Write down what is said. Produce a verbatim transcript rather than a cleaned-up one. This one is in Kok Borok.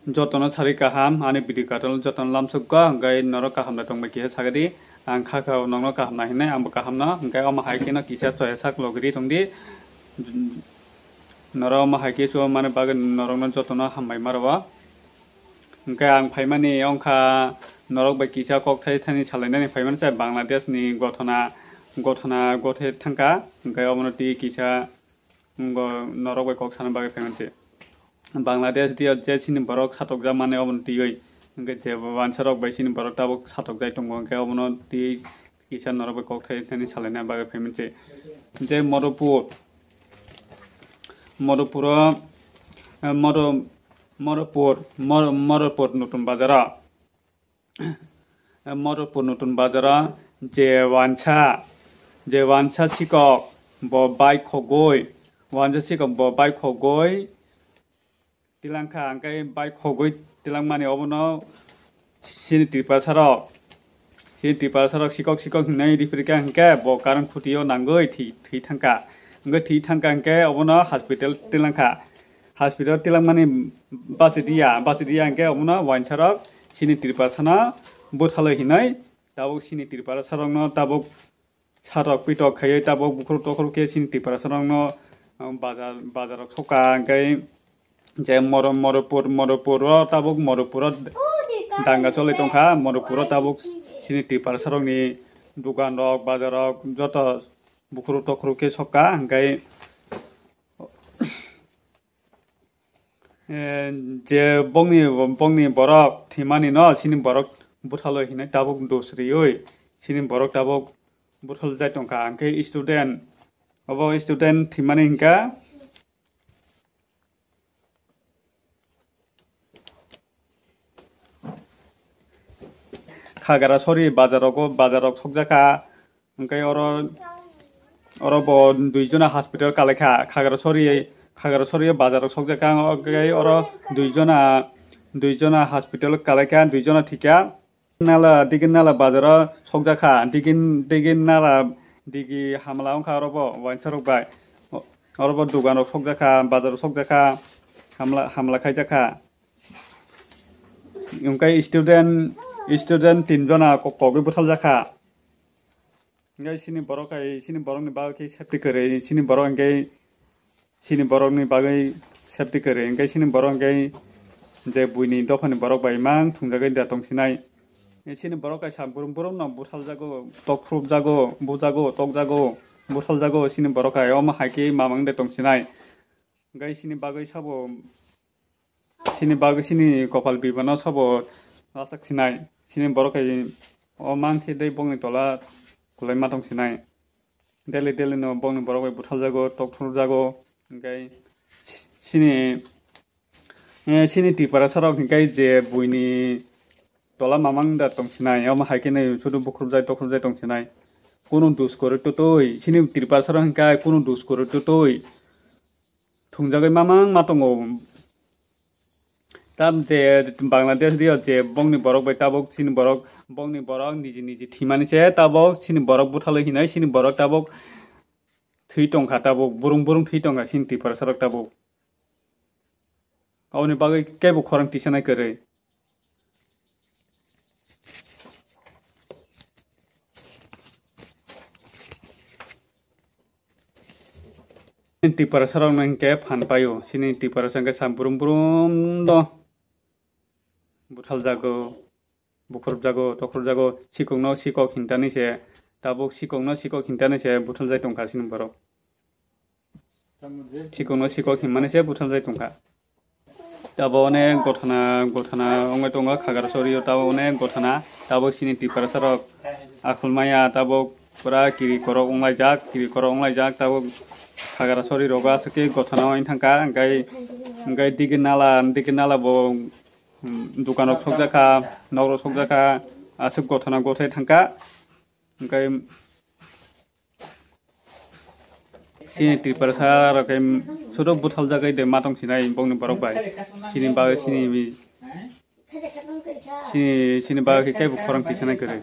Jotono sari kaham, ani video katal jotono lamsukgo, hwnkhe norok kaham no tongbai kisa sagadi, ang kha kha nokno kaham nai hinwi, angbo kaham no, hwnkhe omo hai kheno kisa choya sak logri tongdi. Norok omo hai khe chuwak mani bagwi norokno jotono hambai ma rwo. Hwnkhe ang phaimani wngkha norok bai kisa kok thai thani salainani phaimani chai Bangladesh ni gothona, gothona gothai thangkha, hwnkhe obono twi kisa Ngo norok bai kok sana bagwi phai manse. Bangladesh dio je chini borok satokjak mani obono twiwi. Hwnkhe je wansa rok bai chini borok tabuk satokjai tongo, hwnkhe obono twi kisa norok bai kok thai thani salaina bagwi phai manse. Je Modopur, Modopuro, eh, Modo-, Modopur, Mor-, Modopur Nutun Bazaro. Modopur Nutun Bazaro je wansa, je wansa sikok bo bai khogwi, wansa sikok bo bai khogwi tilangkha, hwnkhe bai khogwi tilangmani obono chini Tiprasa rok, chini Tiprasa rok sikok sikok hinwi riphrikha, hwnkhe bo current khutio nangwi thwi, thwi thangkha, hwnkhe thwi thangkha hwnkhe obono hospital tilangkha. Hospital tilangmani bachidi ya, bachidi ya hwnkhe omono wansarok chini Tiprasano bwthalwi hinwi tabuk chini Tiprasarokno tabuk satok pitok khaiwi tabuk bukhuruk tokhuruk khe chini Tiprasarokno, um, bazar, bazarok sokha hwnkhe je Moro-, Moripur, Moripuro tabuk Moripuro danga choli tongkha, Moripuro tabuk chini Tiprasarokni dukanrok, bazarrok joto bukhuruk tokhuruk khe sokha hwnkhe Eh, je bongni, bongni borok thwimani no chini borok bwthalwi hinwi tabuk dos riwi chini borok tabuk bwthal jai tongkha, hwnkhe student, obo student thwimani hwnkha Khagrasori bazar rogo, bazar rok sokjakha. Hwnkhe oro, oro bo dui jona hospital kalaikha, Khagrasori, Khagrasori bazar rok sokjakha, hwnkhe oro dui jona, dui jona hospital kalaikha, dui jona thikha. Nala, digi nala bazar o sokjakha, digi, digi nala, digi hamla wngkha oro bo, wainsa rok bai. O-, oro bo dugan rok sokjakha, bazar rok sokjakha, hamla, hamla khaijakha. Hwnkhe student, student tin jona kok-, kogwi bwthaljakha. Hwnkhe chini borok hai, chini borokni bagwi khe safety kwrwi, chini borok hwnkhe chini borokni bagwi safety kwrwi, hwnkhe chini borok hwnkhe je buini dophani borok bai mang thwngjagwi da tongsinai. Chini borok kaisa burum burum no buthaljago, tokphrupjago, bujago, tokjago, buthaljago, chini borok hai omo hai khe mamang de tongsinai. Hwnkhe chini bagwi sabo Chini bagwi chini kopal bibano sabo rachak sinai. Chini borok hai o mang khe tei bongni tola kwlai ma tong sinai. Daily daily no bongni borok bai buthaljago, tokthurjago. Hwnkhe chini, eh, chini Tiprasa rok hwnkhe je buini tola mamang da tong sinai. Omo hai khe nai sudu bukhrupjai tokhrupjai tong sinai. Kunu dus kwrwi twtwi chini Tiprasa rok hwnkhe kunu dus kwrwi twtwi thwngjagwi mamang ma tongo. Tam je Bangladesh rio je bongni borok bai tabuk chini borok, bongni borok niji niji thwimani se tabuk chini borok buthalwi hinwi chini borok tabuk thwi tongkha, tabuk burung burung thwi tongkha chini Tiprasa rok tabuk. Aboni bagwi kebo khorang tisanai kwrwi. Tiprasa rok no hwnkhe phan paio, chini Tiprasa hwnkhe sa brum brum do buthaljago, bukhrupjago, tokhrupjago, sikokno sikok hintani se, tabuk sikokno sikok hintani se buthaljai tongkha chini borok. Sikokno sikok hinmani se buthaljai tongkha. Tabo onek gothana, gothana wngwi tongo Khagrasori o, tabo onek gothana, tabo chini Tiprasa rok akhulmaya, tabo pura kiri korok wnglaijak, kiri korok wnglaijak, tabo Khagrasori rogo aswk khe gothana wngwi thangkha, hwnkhe, hwnkhe digi nala, digi nala bo, mm, dukan rok sokjakha, nok rok sokjakha, aswk gothana gothai thangkha, hwnkhe, Chini Tiprasa rok khe sudo buthaljagwi de ma tong sinai bongni borok bai. Chini bagwi chini, chini, chini bagwi khe kebo khorang tisanai kwrwi.